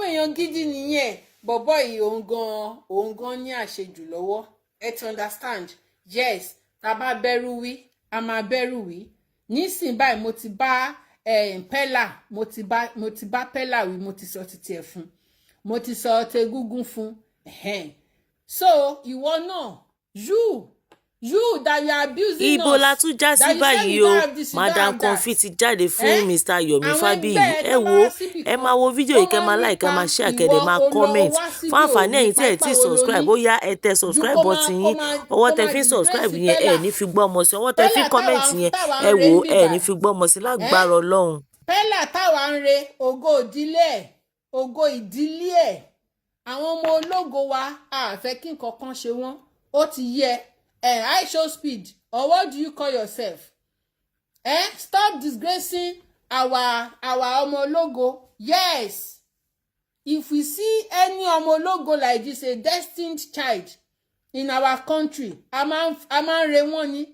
Àwọn èèyàn gidi nìyẹn. Bọ̀bọ̀ yìí, òun gan ní àṣejù lọ́wọ́. Ẹ ti understand? Yes, tá a bá bẹ́rù wí, a máa bẹ́rù wí. Nísìnyí báyìí, mo ti bá Pella, mo ti bá Pella wí. Mo ti sọ títí ẹ̀ fún, mo ti sọ tegúngún fún. So ìwọ náà, you that you are abusing Ibo us, la tún já sí báyìí o? Madam Comfy ti jáde fún Mr Yomi Fabiyi. Ẹ wo, ẹ máa wo fídíò yìí, kẹ́ máa like, kẹ́ máa share, kẹ́ dẹ̀ máa comment. Fún àǹfààní ẹ̀yin tí ẹ ti subscribe, ó yá, ẹ tẹ subscribe button yín. Ọwọ́ tẹ fi ń subscribe yẹn, ẹ ní fi gbọ́ ọmọ sí. Ọwọ́ tẹ fi comment yẹn, ẹ wò, ẹ ní fi gbọ́ ọmọ sí lágbára Ọlọ́run. Pella táwa ń re, ògo ìdílé ẹ̀, ògo ìdílé ẹ̀, àwọn ọmọ ológo wa, a fẹ́ kí nǹkan kan ṣe wọ́n. Ó ti yẹ ẹ. IShowSpeed, or what do you call yourself? Eh? Stop disgracing our ọmọ ológo. Yes, if we see any ọmọ ológo like this, a destined child in our country, a máa ń re wọ́n ni.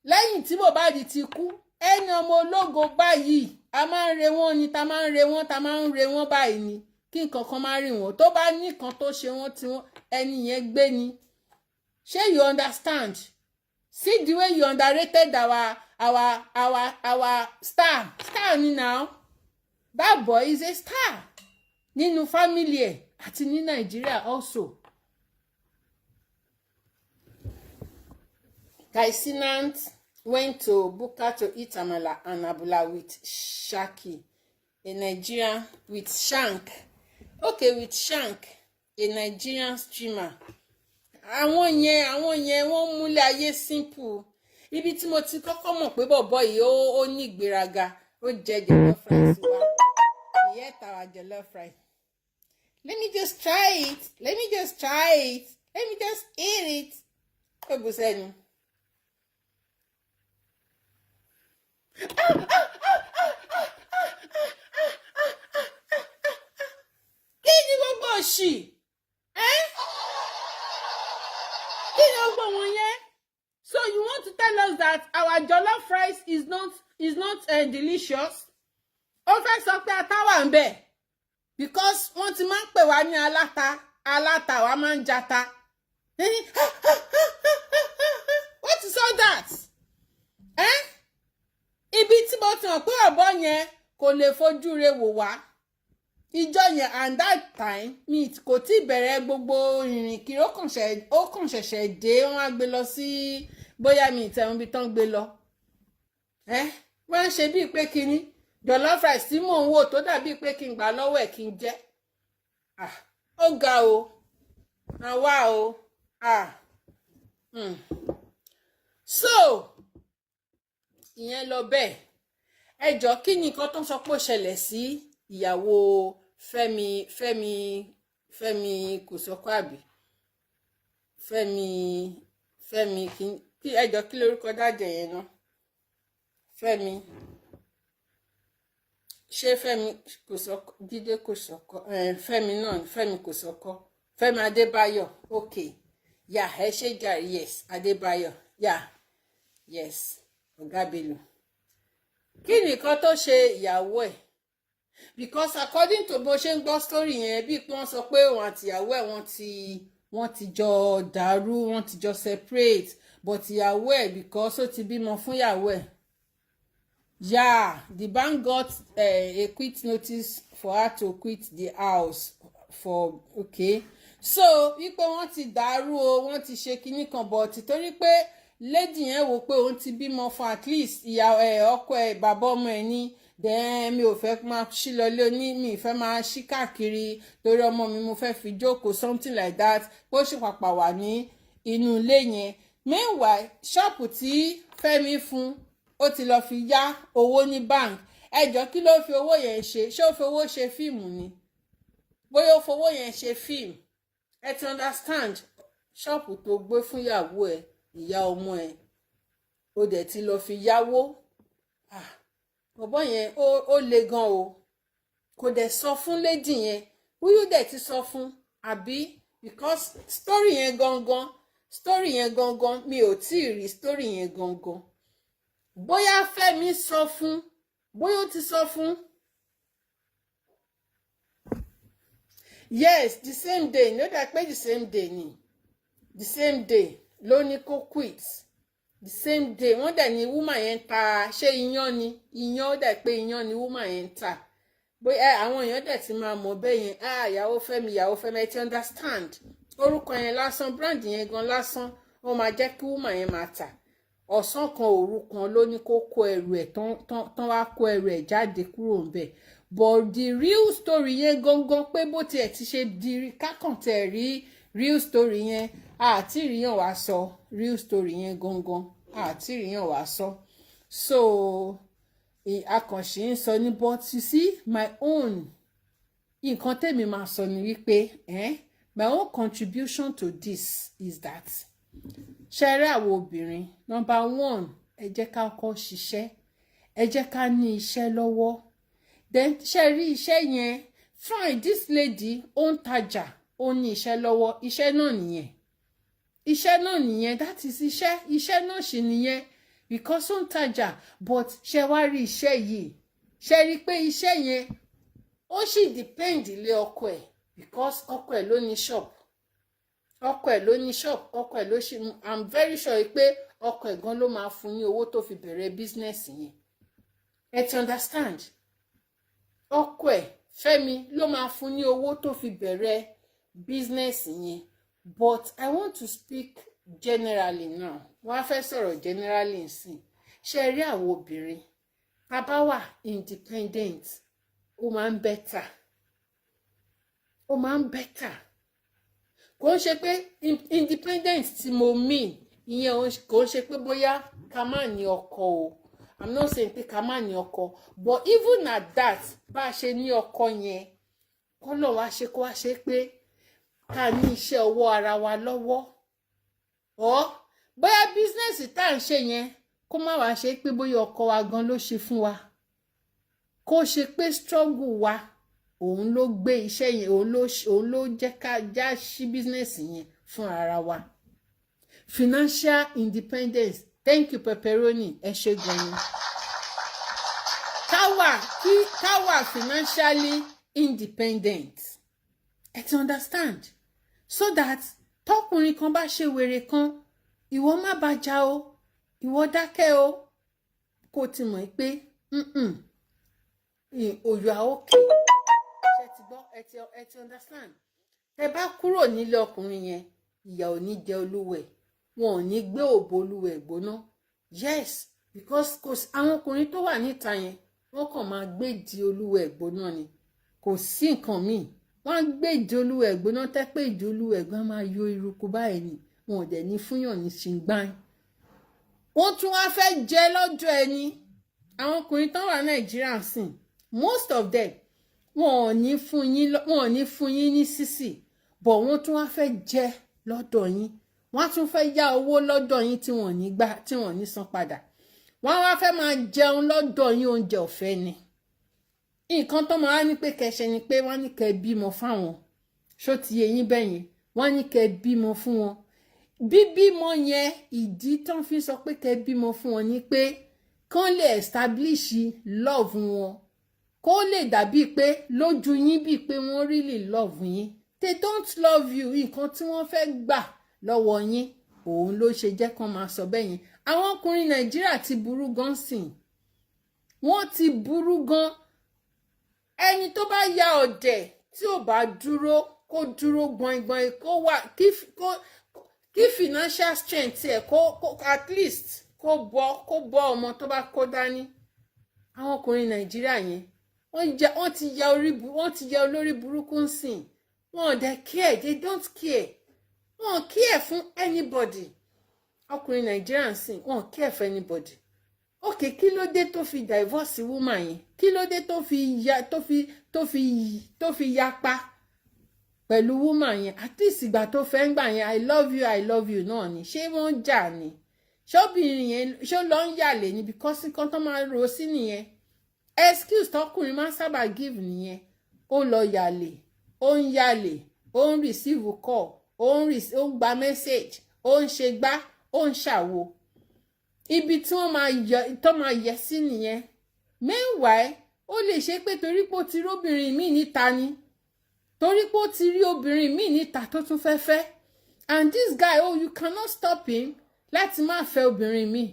Lẹ́yìn tí Mohbad ti kú, ẹni ọmọ ológo báyìí, a máa ń re wọ́n ni. Ta máa ń re wọ́n, ta máa ń re wọ́n báyìí ni, kí nǹkan kan má rí wọn. Tó bá nìkan tó ṣe wọ́n, tí wọ́n ẹni yẹn gbé ni. Ṣé you understand? See the way you underrated our star. Star ni now. That boy is a star nínú family ẹ̀ àti ní Nàìjíríà also. Kai Cenat went to Buka to eat amala and abula with Shaki, a Nigerian, with Shank. Okay, with Shank, a Nigerian streamer. Àwọn yẹn wọ́n múlẹ̀ ayé simple. Ibi tí mo ti kọ́kọ́ mọ̀ pé bọ̀bọ̀ yìí ó ní ìgbéraga, ó jẹ jollof rice wa. He ate our jollof rice. "Let me just try it, let me just try it, let me just eat it." Ó bù sẹ́nu. Kí ni gbogbo òṣì? Kí ni gbogbo wọn yẹn? So you want to tell us that our jollof rice is not delicious? Ó fẹ́ sọ pé ata wà ń bẹ̀, because wọ́n ti máa ń pè wá ní aláta, aláta, wa máa ń jata. What is all that? Eh? Ibi tí mo ti mọ̀ pé ọ̀bọ yẹn kò lè fojú re wò wá ìjọ yẹn, and that time mi kò tí ì bẹ̀rẹ̀ gbogbo ìrìn kiri. Ó kàn ṣẹ̀ṣẹ̀ dé, wọ́n á gbé lọ sí, bóyá mi ìtẹ̀wọ̀n ibi tán gbé lọ. Wọ́n ń ṣe bíi pé kinní jollof rice tí mò ń wò tó dàbíi pé kí n gbà lọ́wọ́ ẹ̀ kí n jẹ́. Ó ga o, àwa o. So ìyẹn lọ bẹ́ẹ̀. Ẹ jọ, kí ni nǹkan tó ń sọ pé ó ṣẹlẹ̀ sí ìyàwó Fẹ́mi Kòsọ́kọ́, àbí Fẹ́mi kí? Ẹ jọ, kí lórúkọ dájẹ yẹn náà? Fẹ́mi, ṣé Fẹ́mi Kòsọ́kọ́, Jídé Kòsọ́kọ́, Fẹ́mi náà, Fẹ́mi Kòsọ́kọ́, Fẹ́mi Adébáyọ̀. Okay, yà, ẹ ṣe jàre. Yes, Adébáyọ̀, yà, yes, Ọ̀gá Bello. Kí nìkan tó ṣe ìyàwó ẹ̀? Because according to bó ṣe ń gbọ́ story yẹn, bíi pé wọ́n sọ pé òun àti ìyàwó ẹ̀, wọ́n ti jọ dàrú, wọ́n ti jọ separate, but ìyàwó ẹ̀, because ó ti bímọ fún ìyàwó ẹ̀. Yeah, the bank got a quit notice for her to quit the house for. Okay, so wípé wọ́n ti dàrú o, wọ́n ti ṣe kinní kan, but torí pé lady yẹn wò pé òun ti bímọ fún, at least ìyá ẹ, ọkọ ẹ, bàbá ọmọ ẹ ní, then mi ò fẹ́ máa ṣí lọlé oní, mi ì fẹ́ máa ṣí káàkiri torí ọmọ mi, mo fẹ́ fi jókòó, something like that, bó ṣe pàpà wà ní inú ilé yẹn. Meanwhile, ṣọ́ọ̀pù tí Fẹ́mi fún, ó ti lọ fi yá owó ní bank. Ẹjọ́, kí ló fi owó yẹn ṣe? Ṣé ó fi owó ṣe fíìmù ni? Bóyá ó fowó yẹn ṣe fíìmù. Ẹ ti understand? Ṣọ́ọ̀pù tó gbé fún ìyàwó ẹ, ìyá ọmọ ẹ, ó dẹ̀ ti lọ fi yáwó. Bọ̀bọ́ yẹn, ó le gan o. Kò dẹ̀ sọ fún lady yẹn, bóyá ó dẹ̀ ti sọ fún àbí, because story yẹn gangan, mi ò tí ì rí story yẹn gangan. Bóyá Fẹ́mi sọ fún, bóyá ó ti sọ fún. Yes, the same day ní ó dà pé the same day ni, the same day ló ní kó quit. The same day wọ́n dẹ̀ ní woman yẹn ń ta, ṣé iyán ni? Iyán, ó dẹ̀ pé iyán ni woman yẹn ń tà. Bóyá àwọn èèyàn dẹ̀ ti máa mọ̀ bẹ́ẹ̀ yẹn. Ah, ìyàwó Fẹ́mi, ìyàwó Fẹ́mi, ẹ ti understand. Orúkọ yẹn lásán, brand yẹn gan lásán, ó máa jẹ́ kí woman yẹn máa tà. Ọ̀sán kan òru kan ló ní kó kó ẹrù ẹ̀ tán, wá kó ẹrù ẹ̀ jáde kúrò ńbẹ̀. But the real story yẹn gangan, pé bó tiẹ̀ ti ṣe di kákàntẹ̀ rí real story yẹn, àti ìrìyàn wá sọ real story yẹn gangan, àti ìrìyàn wá sọ. So akànṣe ń sọ ní, but you see, my own, nǹkan tèmi máa sọ ni wípé, my own contribution to this is that, ṣẹ́rẹ́ àwọn obìnrin, number one, ẹ jẹ́ ká kọ́ ṣiṣẹ́, ẹ jẹ́ ká ní iṣẹ́ lọ́wọ́. Then ṣe rí iṣẹ́ yẹn, fine, this lady ó ń tajà, ó ní iṣẹ́ lọ́wọ́, iṣẹ́ náà nìyẹn, iṣẹ́ náà nìyẹn. That is iṣẹ́, iṣẹ́ náà sì nìyẹn, because ó ń tajà. But ṣe wá rí iṣẹ́ yìí, ṣe rí pé iṣẹ́ yẹn, ó sì depend lé ọkọ ẹ̀, because ọkọ ẹ̀ ló ní shop, ọkọ ẹ̀ ló ní shop, ọkọ ẹ̀ ló ṣe. I'm very sure pé ọkọ ẹ̀ gan ló máa fún ní owó tó fi bẹ̀rẹ̀ business yẹn. Ẹ ti understand? Ọkọ ẹ̀ Fẹ́mi ló máa fún ní owó tó fi bẹ̀rẹ̀ business yẹn. But I want to speak generally now. Wọ́n á fẹ́ sọ̀rọ̀ generally nsìn. Ṣe rí àwọn obìnrin, tá bá wà independent, ó máa ń better, ó máa ń better. Kò ń ṣe pé independent tí mo mean ìyẹn, kò ń ṣe pé bóyá ká má ní ọkọ o. I'm not saying pé ká má ní ọkọ, but even at that, bá a ṣe ní ọkọ yẹn, kọ́lọ̀ wá ṣe kó wá ṣe pé ká ní iṣẹ́ ọwọ́ ara wa lọ́wọ́, ọ́ bóyá business tá à ń ṣe yẹn, kó má wàá ṣe pé bóyá ọkọ wa gan ló ṣe fún wa, kó ṣe pé struggle wa òun ló gbé iṣẹ́ yẹn, òun ló jẹ́ ká já sí business yẹn fún ara wa. Financial independence. Thank you, pepperoni, ẹ ṣé gan ni. Ká wà, kí ká wà financially independent, ẹ ti understand? So that tọkùnrin kan bá ṣe wèrè kan, ìwọ má bá jà o, ìwọ dákẹ́ o, kó o ti mọ̀ pé you are okay. Ṣe ti gbọ́? Ẹ ti understand? Ẹ bá kúrò nílé ọkùnrin yẹn, ìyà ò ní jẹ olúwẹ̀, wọn ò ní gbé òbò olúwẹ̀ gbóná. Yes, because kò sí àwọn ọkùnrin tó wà níta yẹn, wọ́n kàn máa gbé di olúwẹ̀ gbóná ni, kò sí nǹkan míì. Wọ́n á gbé ìdí olúwẹ̀ gbóná, tẹ́ pé ìdí olúwẹ̀ gbóná máa yọ eruku báyìí ni. Wọn ò dẹ̀ ní fúnyàn ní ṣìngbáin, wọ́n tún wá fẹ́ jẹ lọ́jọ́ ẹni. Àwọn ọkùnrin tán wà Nàìjíríà sìn, most of them, wọn ò ní fún yín ní sísì, bọ̀ wọ́n tún wá fẹ́ jẹ lọ́dọ̀ yín. Wọ́n á tún fẹ́ yá owó lọ́dọ̀ yín tí wọ́n ní gbà, tí wọ́n ní san padà. Wọ́n á wá fẹ́ máa jẹun lọ́dọ̀ yín, oúnjẹ ọ̀fẹ́ ni. Nǹkan tó máa ní pé kẹ́ ṣe ni pé wọ́n ní kẹ́ bímọ fáwọn. Ṣó ti yé yín bẹ́yẹn? Wọ́n ní kẹ́ bímọ fún wọn. Bíbímọ yẹn, ìdí tán fi sọ pé kẹ́ bímọ fún wọn ni pé kán lè establish love wọn, kó lè dàbí pé lójú yín bíi pé wọ́n really love yín. They don't love you. Nǹkan tí wọ́n fẹ́ gbà lọ́wọ́ yín, òun ló ṣe jẹ́ kán máa sọ bẹ́ẹ̀ yẹn. Àwọn ọkùnrin Nàìjíríà ti burú gan sìn, wọ́n ti burú gan. Ẹni tó bá ya ọ̀dẹ̀, tí ò bá dúró, kó dúró gbọ̀ngbọ̀n, kó wà kí financial strength ẹ̀ kó at least kó bọ́ ọmọ tó bá kó dání. Àwọn ọkùnrin Nàìjíríà yẹn, wọ́n ti ya olórí burúkú ń sìn. Wọn ò dẹ̀ care, they don't care, wọn ò care fún anybody. Ọkùnrin Nàìjíríà ń sìn, wọn ò care fún anybody. Ok, kí ló dé tó fi divorce woman yẹn? Kí ló dé tó fi ya tó fi yapa pẹ̀lú woman yẹn? At least ìgbà tó fẹ́ ń gbà yẹn, "I love you, I love you" náà ni. Ṣé wọ́n jà ni? Ṣóbìnrin yẹn ṣó lọ ń yàlè ni? Because nǹkan tó máa rò sí nìyẹn. Excuse tọkùnrin máa ń sábà give nìyẹn. Ó lọ yàlè, ó ń yàlè, ó ń receive call, ó ń gba message, ó ń ṣe gbá, ó ń ṣàwo. Ibi tí wọ́n máa yọ tó máa yẹ sí nìyẹn. Meanwhile, ó lè ṣe pé torí pé ó ti róbìnrin míì níta ni. Torí pé ó ti rí obìnrin míì níta tó tún fẹ́ fẹ́. And this guy, oh, you cannot stop him láti má fẹ́ obìnrin míì.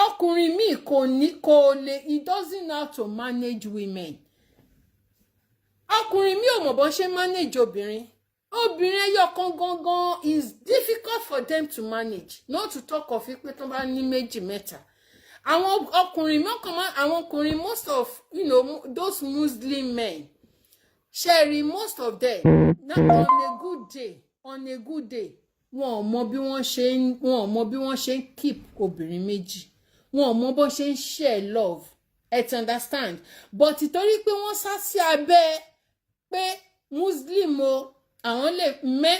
Ọkùnrin míì kò ní, kò lè, he doesn't know how to manage women. Ọkùnrin míì ò mọ̀ bọ́n ṣe manage obìnrin. Obìnrin ẹyọ kan gangan is difficult for them to manage, not to talk of pé tó bá ní méjì, mẹ́ta. Àwọn ọkùnrin mọ́kànmá, àwọn ọkùnrin, most of those Muslim men, ṣẹ́rí, most of them na, on a good day, on a good day, wọn ò mọ bí wọ́n ṣe ń keep obìnrin méjì. Wọn ò mọ bó ṣe ń share love, ẹ ti understand? But ìtorí pé wọ́n sá sí abẹ́ pé Muslim o, àwọn lè mẹ́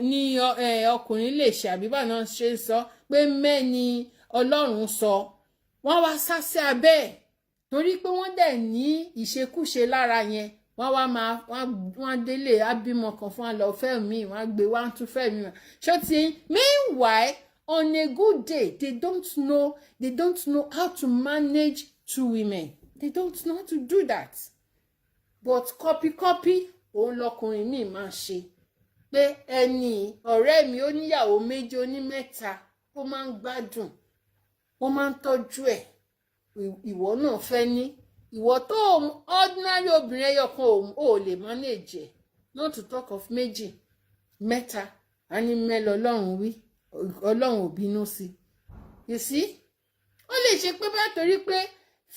ní ọkùnrin lè ṣe, àbíbà náà ṣe ń sọ pé mẹ́ ni Ọlọ́run sọ, wọ́n wá sá sí abẹ́ ẹ̀. Torí pé wọ́n dẹ̀ ní ìṣekúṣe lára yẹn, wọ́n wá máa wọ́n délé abímọ kan fún wa, lọ fẹ́ mi, wọ́n gbé wọ́n tún fẹ́ mi. Ṣó ti? Meanwhile, on a good day, they don't know how to manage two women. They don't know how to do that. But copy copy òun lọkùnrin míì máa ṣe, pé ẹni ọ̀rẹ́ mi ó níyàwó méjì, ó ní mẹ́ta, ó máa ń gbádùn, wọ́n máa ń tọ́jú ẹ̀. Ìwọ náà fẹ́ ní, ìwọ tó ordinary obìnrin ẹyọ kan ò lè manage ẹ̀, not to talk of méjì, mẹ́ta. A ní mẹ́lọ Ọlọ́run wí, Ọlọ́run ò bínú sí. You see, ó lè ṣe pé bá torí pé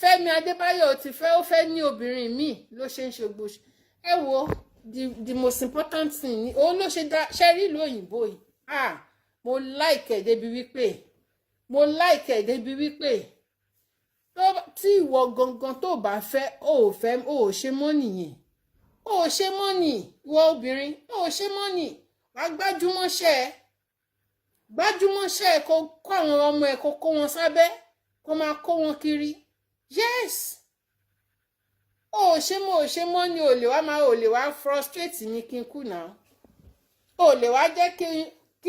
Fẹ́mi Adébáyọ̀ ti fẹ́, ó fẹ́ ní obìnrin míì ló ṣe ń ṣe gbó. Ẹ wo, the most important thing ni òun ló ṣe dá ṣe rí ìlú òyìnbó yìí. Ah, mo like ẹ̀ débi wípé, mo like ẹ̀ débi wípé tí ìwọ gangan tó bá fẹ́, ó ò fẹ́, ó ò ṣe mọ́ nìyẹn. Ó ò ṣe mọ́ nì, ìwọ obìnrin, ó ò ṣe mọ́ nì. Wàá gbájúmọ́ṣẹ́ ẹ, gbájúmọ́ṣẹ́ ẹ, kó kó àwọn ọmọ ẹ, kó kó wọn sábẹ́, kó máa kó wọn kiri. Yes, ó ò ṣe mọ́, ò ṣe mọ́ ni. Ò lè wá máa, ò lè wá frustrate mi kí n kú náà. Ò lè wá jẹ́ kí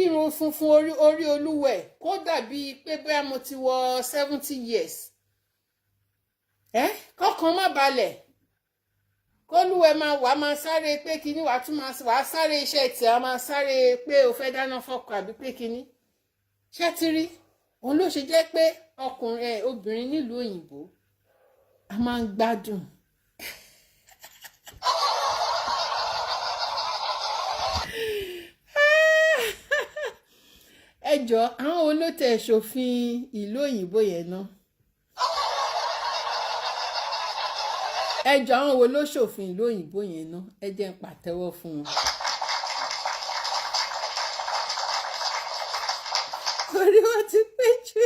irun funfun orí olúwẹ̀ kó dàbí pé bóyá mo ti wọ 70 years. Ẹ kọ́kàn má balẹ̀, kólúwẹ̀ máa wà, máa sáré pé kíní, wàá tún máa wàá sáré iṣẹ́ tí a máa sáré pé o fẹ́ dáná fọ́kọ àbí pé kíní. Ṣé ti rí? Òun ló ṣe jẹ́ pé ọkùnrin ẹ, obìnrin nílùú òyìnbó, a máa ń gbádùn. Ẹ jọ, àwọn wo ló tẹ̀ ṣòfin ìlú òyìnbó yẹn náà? Ẹ jọ, àwọn wo ló ṣòfin ìlú òyìnbó yẹn náà? Ẹ jẹ́ n pàtẹ́wọ́ fún wọn. Orí wọn ti pé jù.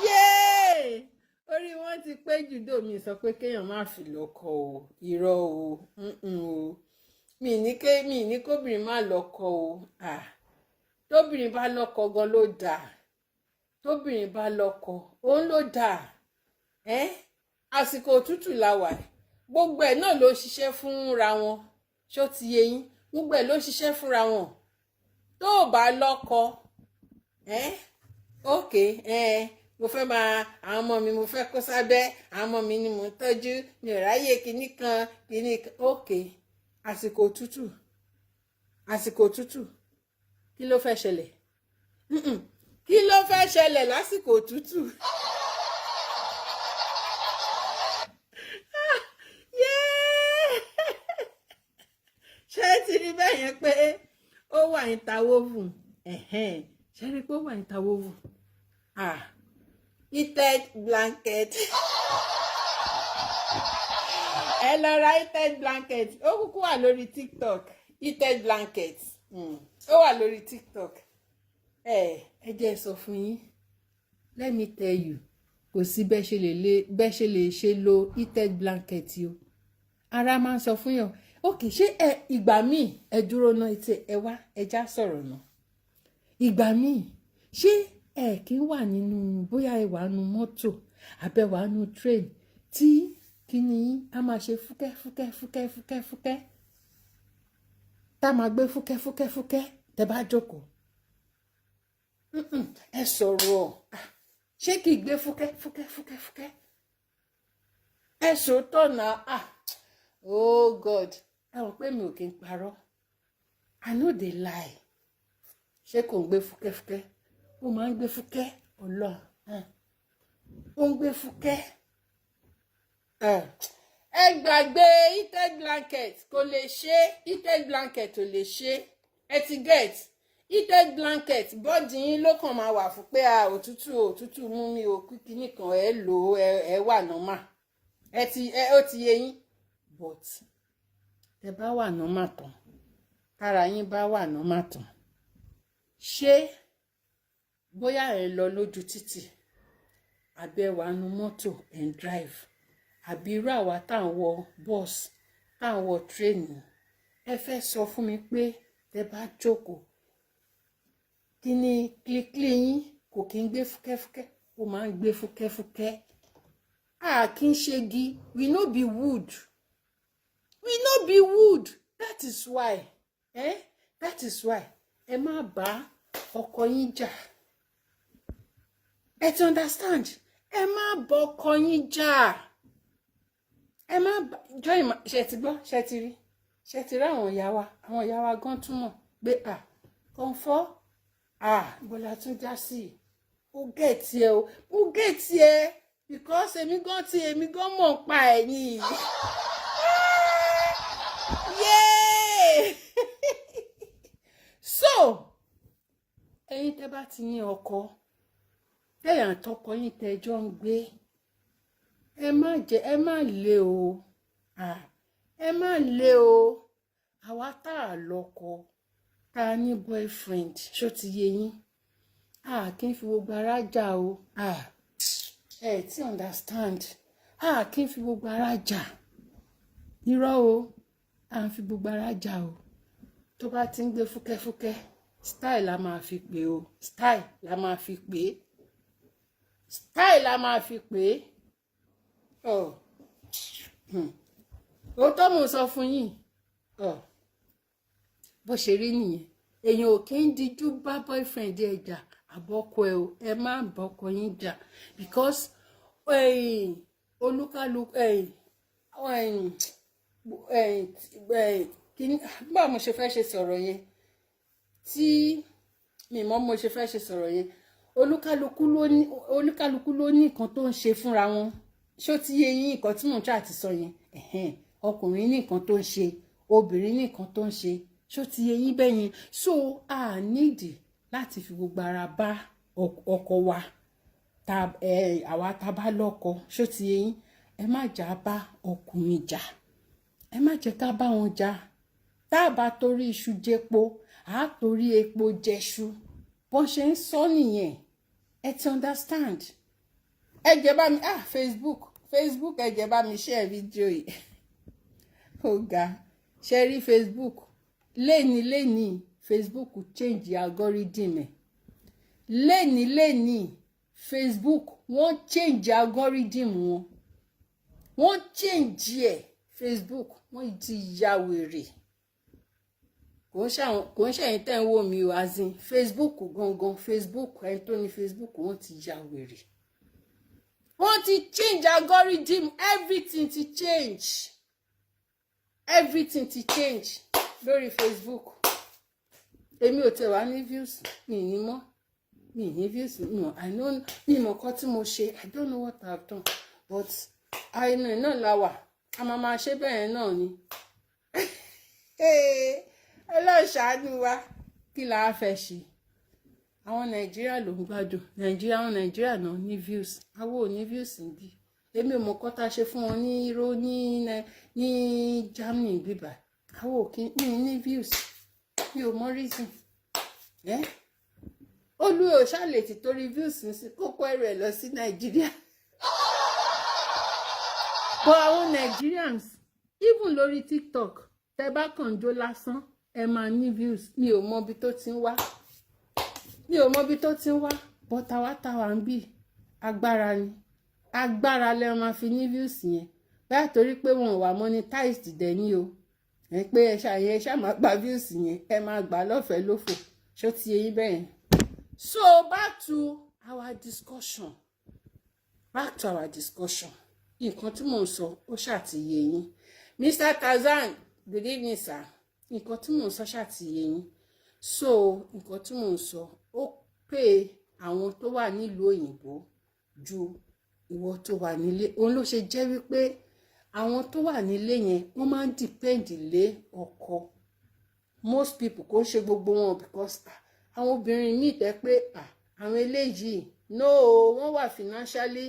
Yéè! Orí wọn ti pé jù. Dòmí sọ pé kéèyàn má fi lọ́kọ o, irọ́ o, o, mi ní ké, mi ní kóbìnrin má lọ́kọ o. Ah, tóbìnrin bá lọ́kọ gan ló dáa. Tóbìnrin bá lọ́kọ, òun ló dáa. Ẹ́ àsìkò òtútù la wà, gbogbo ẹ̀ náà ló ṣiṣẹ́ fúnra wọn. Ṣó ti yé yín? Gbogbo ẹ̀ ló ṣiṣẹ́ fúnra wọn. Tó o bá lọ́kọ ẹ́, ok, ẹ mo fẹ́ máa, àwọn ọmọ mi mo fẹ́ kó sábẹ́, àwọn ọmọ mi ni mò ń tọ́jú, mi ò ráyè kinní kan kinní kan. Ok, àsìkò òtútù, àsìkò òtútù, kí ló fẹ́ ṣẹlẹ̀? Kí ló fẹ́ ṣẹlẹ̀ lásìkò òtútù? Ṣé ti rí bẹ́ẹ̀ yẹn pé ó wà interwoven? Ṣé rí pé ó wà interwoven? Ah, heated blanket, ẹ lọ ra heated blanket. Ó kúkú wà lórí TikTok. Heated blanket, ó wà lórí TikTok. Ẹ jẹ́ sọ fún yín, let me tell you, kò sí bẹ́ẹ̀ ṣe lè ṣe lo heated blanket o. Ara máa ń sọ fún yàn. Ok, ṣé ẹ ìgbà míì, ẹ dúró náà, ẹ wá, ẹ já sọ̀rọ̀ náà. Ìgbà míì, ṣé ẹ kì í wà nínú, bóyá ẹ wà nínú mọ́tò àbẹ wà nínú train, tí kíni yín á máa ṣe fúkẹ́ fúkẹ́ fúkẹ́ fúkẹ́ fúkẹ́, tá a máa gbé fúkẹ́ fúkẹ́ fúkẹ́ tẹ́ bá jókòó? Ẹ sọ̀rọ̀. Ṣé kì í gbé fúkẹ́ fúkẹ́ fúkẹ́ fúkẹ́? Ẹ Ẹ sòótọ́ náà. Ah, oh God, ẹ mọ̀ pé mi ò kí ń parọ́. I no dey lie. Ṣé kò ń gbé fúkẹ́fúkẹ́? Ó máa ń gbé fúkẹ́. Ọlọ́run, ó ń gbé fúkẹ́. Ẹ gbàgbé heated blanket, kò lè ṣe. Heated blanket ò lè ṣe. Ẹ ti get heated blanket, body yín ló kàn máa wà fún pé a òtútù, òtútù mú mi o, kíkí nìkan ẹ lò ó, ẹ wà normal. Ẹ ti ẹ ó ti yé yín. But ẹ bá wà normal tán, tára yín bá wà normal tán, ṣé bóyá ẹ lọ lójú títì, àbí ẹ wà nú mọ́tò ẹ̀ ń drive, àbí irú àwa tá à ń wọ bus, tá à ń wọ train, ẹ fẹ́ sọ fún mi pé tẹ bá jókòó, kí ni kílíkílí yín kò kí ń gbé fúkẹ́fúkẹ́? Ó máa ń gbé fúkẹ́fúkẹ́. A kì í ṣe igi. We no be wood, we no be wood. That is why, eh? That is why ẹ má bá ọkọ yín jà. Ẹ ti understand? Ẹ má bá ọkọ yín jà. Ẹ má bá join. Ṣe ti gbọ́? Ṣe ti rí? Ṣe ti rí àwọn ìyá wa? Àwọn ìyá wa gan túmọ̀ pé à kọ́ńfọ́ à bọ́lá tún já sí. Ó get ẹ o, mo get ẹ, because èmi gan ti èmi gan mọ̀ ń pa ẹ̀ ní. Yay! So ẹ̀yin tẹ́ bá ti ní ọkọ, tẹ̀yàn tọkọ yín tẹ́jọ́ ń gbé, ẹ má jẹ́ ẹ má lé o, ẹ má lé o. Àwa tá a lọ́kọ, tá a ní boyfriend, ṣó ti yé yín? A kì í fi gbogbo ara jà o. Ẹ ti understand? A kì í fi gbogbo ara jà. Irọ́ o, à ń fi gbogbo ara jà o. Tó bá ti ń gbé fúkẹ́fúkẹ́, style la máa fi pè o. Style la máa fi pè é. Style la máa fi pè é. Ọ òótọ́ mo sọ fún yín. Ọ bó ṣe rí nìyẹn. Èèyàn ò kí ń dijú bá boyfriend ẹ jà àbọ̀kọ ẹ o. Ẹ má bọ́kọ yín jà, because olúkálùkù, báwo mo ṣe fẹ́ ṣe sọ̀rọ̀ yẹn, tí mi mọ̀ mo ṣe fẹ́ ṣe sọ̀rọ̀ yẹn, olúkálukú ló ní nǹkan tó ń ṣe fúnra wọn. Ṣó ti yé yín nǹkan tí mò ń try àti sọ yẹn? Ọkùnrin ní nǹkan tó ń ṣe, obìnrin ní nǹkan tó ń ṣe. Ṣó ti yé yín bẹ́ẹ̀ yẹn? So a nídìí láti fi gbogbo ara bá ọkọ wa ta ẹ. Àwa tá bá lọ́kọ, ṣó ti yé yín? Ẹ má jà bá ọkùnrin jà, ẹ má jẹ́ ká bá wọn jà. Tá a bá torí iṣu jẹpo, à á torí epo jẹṣu. Bọ́n ṣe ń sọ nìyẹn. Ẹ ti understand? Ẹ jẹ́ bá mi, ah, Facebook, Facebook, ẹ jẹ́ bá mi share fídíò yìí. Ó ga. Ṣe rí Facebook léni léni? Facebook change algorithm ẹ̀ léni léni. Facebook, wọ́n change algorithm wọn, wọ́n change ẹ̀. Facebook, wọ́n ti ya wèrè. Kò ń ṣẹ̀yìn tẹ́ ń wò mí o, as in Facebook gangan, Facebook, ẹni tó ní Facebook, wọ́n ti ya wèrè. Wọ́n ti change algorithm, everything ti change, everything ti change lórí Facebook. Èmi ò tẹ̀ wá ní views, mi ní mọ́, mi ní views mi mọ̀. I know mi mọ̀ nǹkan tí mo ṣe. I don't know what I have done, but àìnà náà la wà, a máa máa ṣe bẹ́ẹ̀ náà ni. Ọlọ́run ṣàánú wa. Kí la á fẹ́ ṣe? Àwọn Nàìjíríà ló ń gbádùn Nàìjíríà. Àwọn Nàìjíríà náà ní views, àwọn ò ní views níbí. Èmi ò mọ̀ kọ́ tá a ṣe fún wọn ní Euro ní Germany bíbà. Àwọn ò kí ní views. Mi ò mọ reason ẹ́. Olú ò ṣàlè ti torí views ń sí kókó ẹrù ẹ̀ lọ sí Nàìjíríà. But àwọn Nigerians, even lórí TikTok, tẹ bá kàn jó lásán, ẹ máa ní views. Mi ò mọ ibi tó ti ń wá, mi ò mọ ibi tó ti ń wá. But àwa táwa ń bì, agbára ni, agbára lẹ máa fi ní views yẹn. Báyà torí pé wọn ò wà monetized dẹ̀ ní o. Ẹ pé ẹ ṣàyẹn, ẹ ṣáà máa gba views yẹn, ẹ máa gbà lọ́fẹ̀ẹ́ lófò. Ṣó ti yé yín bẹ́ẹ̀ yẹn? So back to our discussion, back to our discussion. Nǹkan tí mò ń sọ, ó ṣàtìyé yín. Mr Tazan, good evening, sir. Nǹkan tí mò ń sọ ṣàtìyé yín. So nǹkan tí mò ń sọ, ó pé àwọn tó wà nílùú òyìnbó ju ìwọ tó wà nílé. Òun ló ṣe jẹ́ wípé àwọn tó wà nílé yẹn, wọ́n máa ń depend lé ọkọ. Most people, kò ń ṣe gbogbo wọn, because àwọn obìnrin míì tẹ́ pé àwọn eléyìí, no, wọ́n wà financially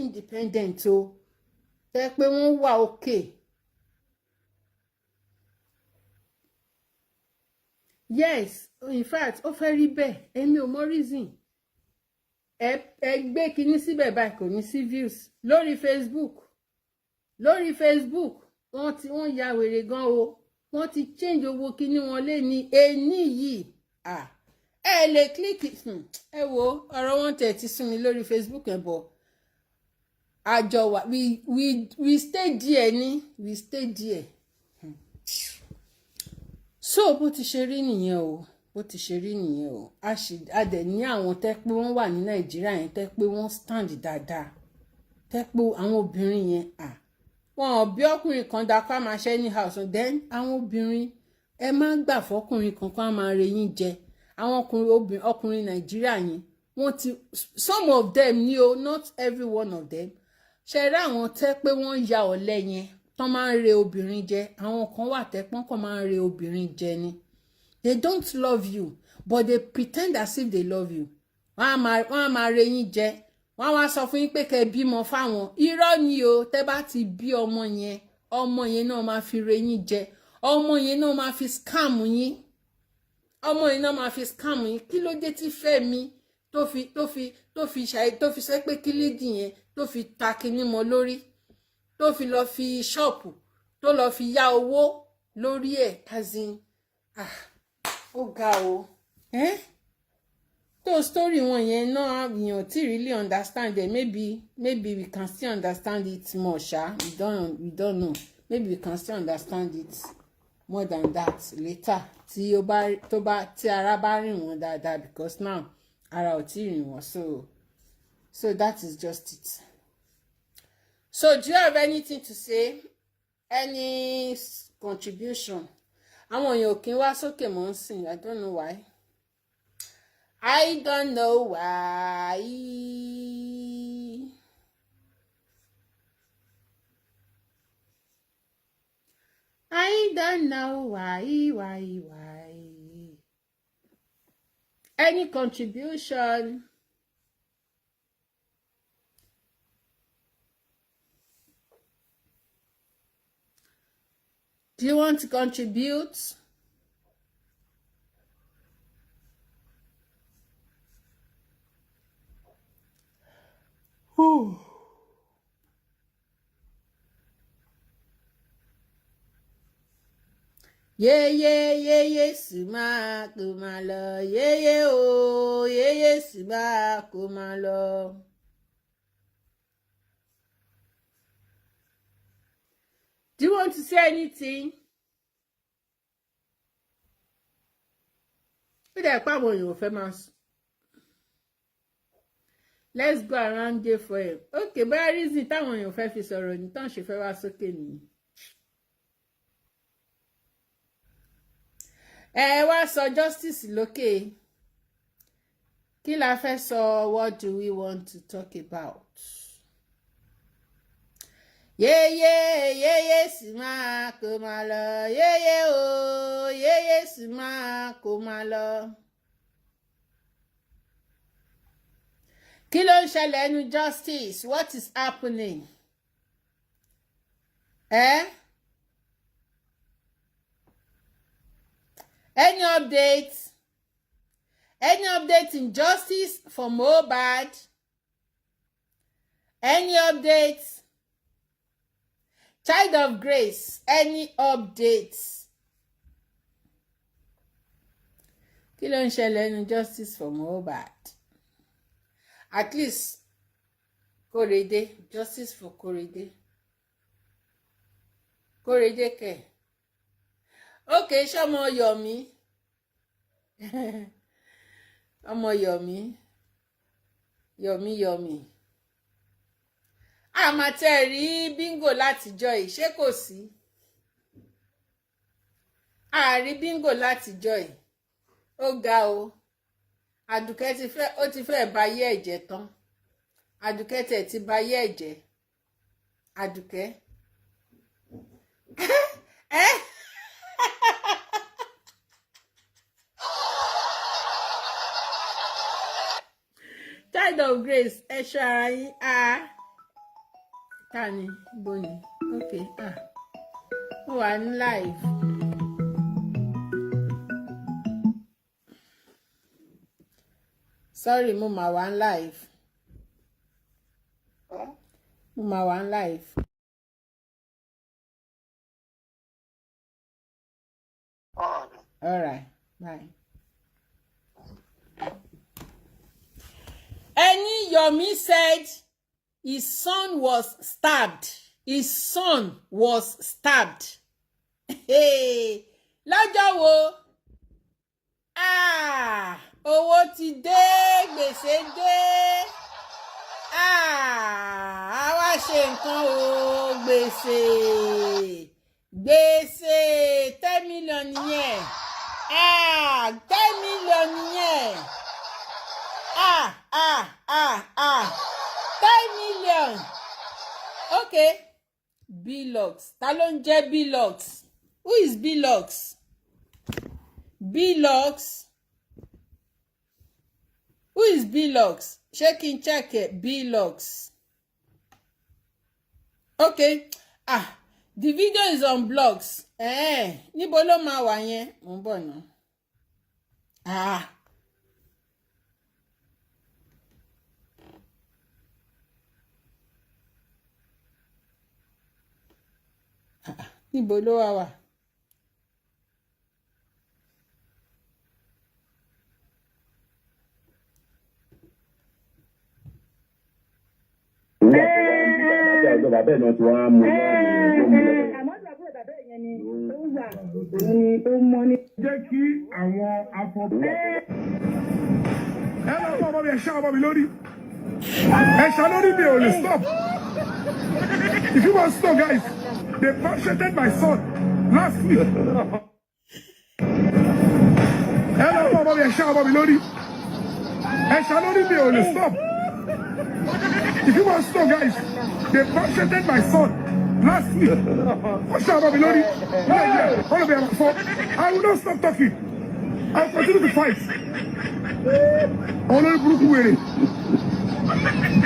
independent o, tẹ́ pé wọ́n wà okay. Yes, in fact, ó fẹ́ rí bẹ́ẹ̀. Èmi ò mọ reason. Ẹ gbé kinní síbẹ̀ báyìí, kò ní sí views lórí Facebook. Lórí Facebook, wọ́n ti wọ́n ya wèrè gan o. Wọ́n ti change owó kinní wọn lé ní ení yìí. Ẹ lè click. Ẹ wo ọ̀rọ̀ wọn tẹ̀ ti sún mi lórí Facebook. Ẹ̀ bọ̀ àjọ wa, we stay there ni, we stay there. So bó ti ṣe rí nìyẹn o, bó ti ṣe rí nìyẹn o. A sì a dẹ̀ ní àwọn tẹ́ pé wọ́n wà ní Nàìjíríà yẹn, tẹ́ pé wọ́n stand dáadáa, tẹ́ pé àwọn obìnrin yẹn, wọn ò bí ọkùnrin kan dá kó máa ṣe ní house. Then àwọn obìnrin, ẹ má gbà fọkùnrin kankan á máa reyín jẹ. Àwọn ọkùnrin, ọkùnrin Nàìjíríà yẹn, wọ́n ti, some of them ni o, not every one of them. Ṣe rí àwọn tẹ́ pé wọ́n ya ọ̀lẹ yẹn, tán máa ń re obìnrin jẹ. Àwọn kan wà tẹ́ pọ́n kàn máa ń re obìnrin jẹ ni. They don't love you, but they pretend as if they love you. Wọ́n á máa re yín jẹ. Wọ́n á wá sọ fún yín pé kẹ́ ẹ bímọ fáwọn. Irọ́ ni o. Tẹ́ bá ti bí ọmọ yẹn, ọmọ yẹn náà máa fi re yín jẹ, ọmọ yẹn náà máa fi scam yín, ọmọ yẹn náà máa fi scam yín. Kí ló dé tí Fẹ́mi tó fi ṣàì tó fi sọ pé kí lady yẹn tó fi ta kinní mọ́ lórí, tó fi lọ fi ṣọ́ọ̀pù, tó lọ fi yá owó lórí ẹ̀? As in, ó ga o. Eh? Tó story wọn yẹn náà, èèyàn tí really understand it. Maybe we can still understand it more ṣá. We don't know. Maybe we can still understand it more than that later, tí ó bá tó bá tí ara bá rìn wọ́n dáadáa, because now ara ò tí ì rìn wọ́n. So that is just it. So do you have anything to say? Any contribution? Àwọn èèyàn ò kí ń wá sókè mọ́ ń sìn. I don't know why. I don't know why. I don't know why. Any contribution? Do you want to contribute? Whew. Yéyé yéyé sì máa kó máa lọ, yéyé o, yéyé sì máa kó máa lọ. Do you want to say anything? Ó dẹ̀ pé àwọn èèyàn ò fẹ́ máa sùn. Let's go around there for him. Okay, bóyá reason táwọn èèyàn fẹ́ fi sọ̀rọ̀ ní tán ṣe fẹ́ wá sókè nìyí. Ẹ wá sọ justice lókè. Kí la fẹ́ sọ? What do we want to talk about? Yéyé yéyé sì máa kó máa lọ, yéyé o, yéyé sì máa kó máa lọ. Kí ló ń ṣẹlẹ̀ nínú justice? What is happening? Eh? Any update? Any update in justice for Mohbad? Any update? Child of Grace, any updates? Kí ló ń ṣẹlẹ̀ nínú justice for Mohbad? At least Korede, justice for Korede. Korede kẹ̀. Okay, ṣọmọ Yomi? Ọmọ Yomi. Yomi Yomi. Àmàtẹ́ rí bingo látijọ́ yìí, ṣé kò sí? Àárí bingo látijọ́ yìí. Ó ga o. Àdùkẹ́ ti fẹ́, ó ti fẹ́ bayé ẹ̀jẹ̀ tán. Àdùkẹ́ tẹ̀ ti bayé ẹ̀jẹ̀. Àdùkẹ́. Ẹ́ Child of Grace, ẹ ṣọ́ ara yín. Ah, ta ni bóni? Ok, ah, mo wà ní live. Sorry, mo mà wà ní live. Mo mà wà ní live. All right, bye. Ẹni Yomi said his son was stabbed. His son was stabbed. Hey, lọ́jọ́ wo? Ah, owó ti dé, gbèsè dé. Ah, a wá ṣe nǹkan o, gbèsè. Gbèsè 10 million nìyẹn. Ah, 10 million nìyẹn. Ah, ah, ah, ah. 10 million. Okay. Bilox. Ta ló ń jẹ́ Bilox? Who is Bilox? Bilox. Who is Bilox? Ṣé kí n check ẹ̀? Bilox. Okay. Ah, the video is on blogs. Eh, níbo ló máa wà yẹn? Mo ń bọ̀ ná. Ah. Ah, níbo ló wà wà? Ọ̀dọ̀ bàbá ẹ̀ náà ti wá mú lọ́rùn. Àmọ́ àbúrò bàbá ẹ̀ yẹn ni ó wà, òun ni ó mọ ní. Jẹ́ kí àwọn afọ. Ẹ lọ fún ọmọ mi, ẹ ṣá ọmọ mi lórí. Ẹ ṣá lórí, mi ò lè stop. If you want stop, guys, they macheted my son last week. Ẹ lọ fún ọmọ mi, ẹ ṣá ọmọ mi lórí. Ẹ ṣá lórí, mi ò lè stop. If you want stop, guys, they macheted my son last week. Wọ́n ṣá ọmọ mi lórí. Nàìjíríà wọ́n lè bẹ̀rẹ̀ fọ́. I will not stop talking. I will continue to fight. Olórí burúkú wèrè.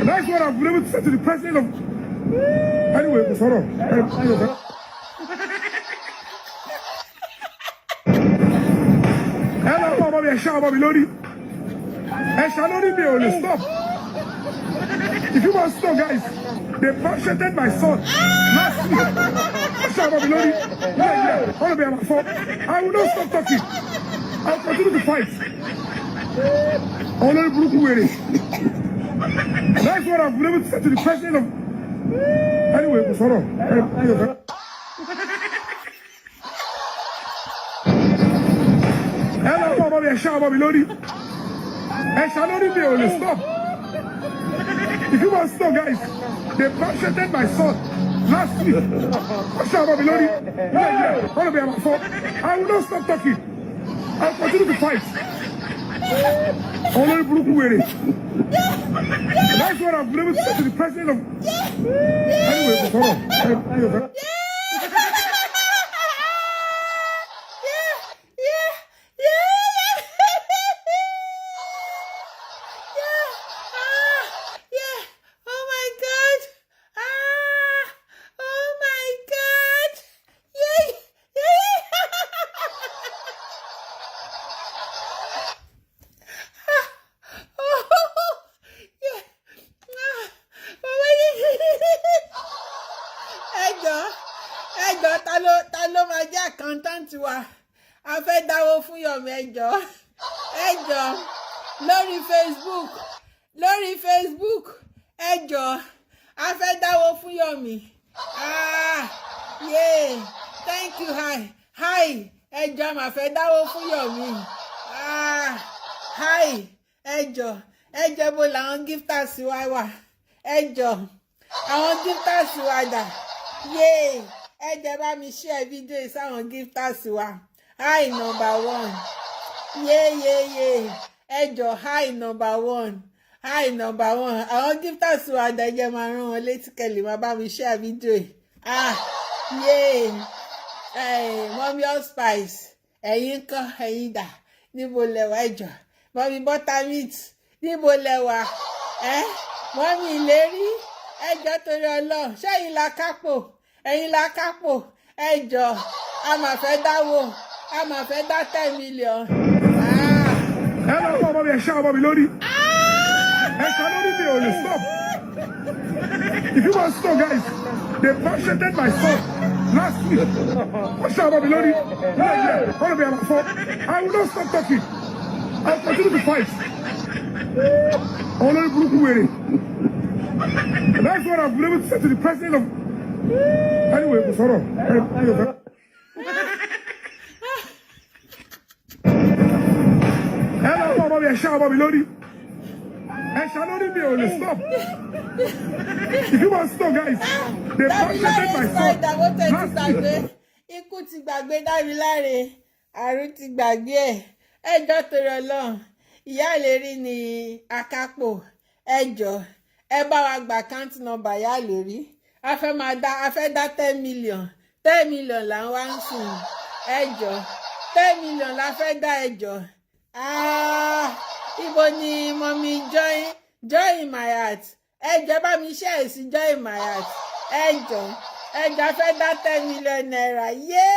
That's what I've been able to say to the president of. Anyway, kò sọ̀rọ̀. Ẹ lọ fún ọmọ mi, ẹ ṣá ọmọ mi lórí. Ẹ ṣá lórí, mi ò lè stop. If you want stop, guys, they macheted my son last week. Wọ́n ṣá ọmọ mi lórí. Nàìjíríà wọ́n lè bẹ̀rẹ̀ fọ́. I will not stop talking. I will continue to fight. Olórí burúkú wèrè. That's what I've been able to say to the president of. Anyway, kò sọ̀rọ̀. Ẹ lọ fún ọmọ mi, ẹ ṣá ọmọ mi lórí. Ẹ ṣá lórí, mi ò lè stop. If you want stop, guys, they macheted my son last week. Wọ́n ṣá ọmọ mi lórí. Nàìjíríà wọ́n lè bẹ̀rẹ̀ fọ́. I will not stop talking. I will continue to fight. Olórí burúkú wèrè. That's what I've been able to say to the president of. Anyway, kò sọ̀rọ̀. Yeah. Ah, yeah. Oh my God. Ah, oh my God. Yeah. Oh, yeah. Ah, oh my. Ẹ jọ̀ọ́, ẹ jọ̀ọ́, ta ló máa jẹ́ accountant wa? A fẹ́ dáwó fún Yomi. Ẹ jọ̀ọ́, ẹ jọ̀ọ́, lórí Facebook, lórí Facebook, ẹ jọ̀ọ́, a fẹ́ dáwó fún Yomi. Ah, yeah, thank you. Hi, hi. Ẹ jọ̀ọ́, a máa fẹ́ dáwó fún Yomi. Ah, hi. Ẹ jọ̀ọ́, ẹ jọ̀ọ́, bó làwọn gifters wa wà? Ẹ jọ̀ọ́. Àwọn gifters wa dà? Yéè, ẹ jẹ́ bá mi share fídíò yìí sáwọn gifters wa. Hi number one, yéè yéè yéè, ẹ jọ, hi number one, hi number one. Àwọn gifters wa dà? Ẹ jẹ́ máa rán wọn létí kẹ́lì máa bá mi share fídíò yìí. Ah, yéè, mummy all spice, ẹ̀yin kọ́, ẹ̀yin dà? Níbo lẹ wà? Ẹ jọ, mummy buttermilk, níbo lẹ wà? Ẹ́ mummy ìlérí, ẹ jọ, torí Ọlọ́run, ṣẹ́yìn la kápò? Ẹ̀yin la kápò. Ẹ jọ, a máa fẹ́ dáwó, a máa fẹ́ dá 10 million. Ẹ lọ fún ọmọ mi, ẹ ṣá ọmọ mi lórí. Ẹ ṣá lórí, mi ò lè stop. If you want to know, guys, they macheted my son last week. Wọ́n ṣá ọmọ mi lórí. Yeah, ọ̀rọ̀ mi àmàfọ́. I will not stop talking. I will continue to fight. Àwọn olórí burúkú wèrè. That's what I've been able to say to the president of. Anyway, kò sọ̀rọ̀. Ẹ ẹ ẹ lọ fún ọmọ mi, ẹ ṣá ọmọ mi lórí. Ẹ ṣá lórí, mi ò lè stop. If you want to know, guys, they macheted Dámiláre my son spider, bó tẹ̀ ti last week. gbàgbé, ikú ti gbàgbé Dámiláre, àrùn ti gbàgbé ẹ̀. Ẹ jọ, torí Ọlọ́run, ìyá ìlérí ni akápò. Ẹ jọ, ẹ bá wa gba account number ìyá ìlérí. A fẹ́ máa dá, a fẹ́ dá 10 million. 10 million là ń wá ń sùn. Ẹ jọ, 10 million la fẹ́ dá. Ẹ jọ. Ah, ibo ni mummy join, join my heart? Ẹ jọ, bá mi ṣe ẹ̀ sí join my heart. Ẹ jọ, ẹ jọ, a fẹ́ dá ₦10 million. Yéé.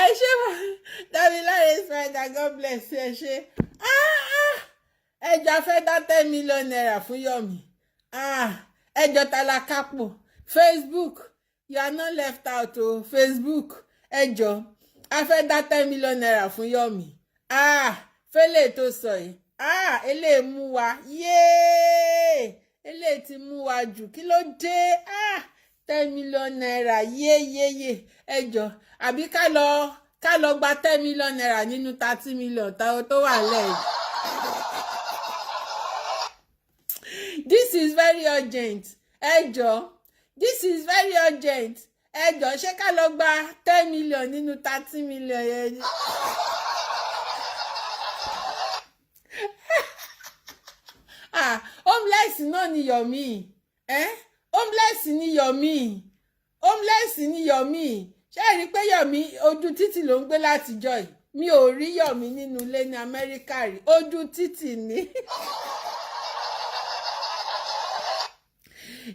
Ẹ ṣé, Dámiláre spider, God bless you. Ẹ ṣé. Ah, ah. Ẹ jọ, a fẹ́ dá ₦10 million fún Yomi. Ah, ẹ jọ, tálákàpọ̀ Facebook, you are not left out o. Facebook, ẹ jọ, a fẹ́ dá ₦10 million fún Yomi. Ah, fẹ́lẹ̀ tó sọ yìí, ah, eléyìí mú wa yéé, eléyìí ti mú wa jù. Kí ló dé? Ah, ₦10 million, yéyéyé. Ẹ jọ, àbí ká lọ gba ₦10 million nínú 30 million táwọn tó wà lẹ́yìn. This is very urgent. Ẹ jọ, this is very urgent. Ẹ jọ, ṣé ká lọ gba 10 million nínú 30 million yẹn ni? Ah, homeless náà ni Yomi, eh? Homeless ni Yomi, homeless ni Yomi. Ṣé ẹ rí i pé Yomi, ojú títì ló ń gbé látijọ́ yìí? Mi ò rí Yomi nínú ilé ní Amẹ́ríkà rí, ojú títì ni.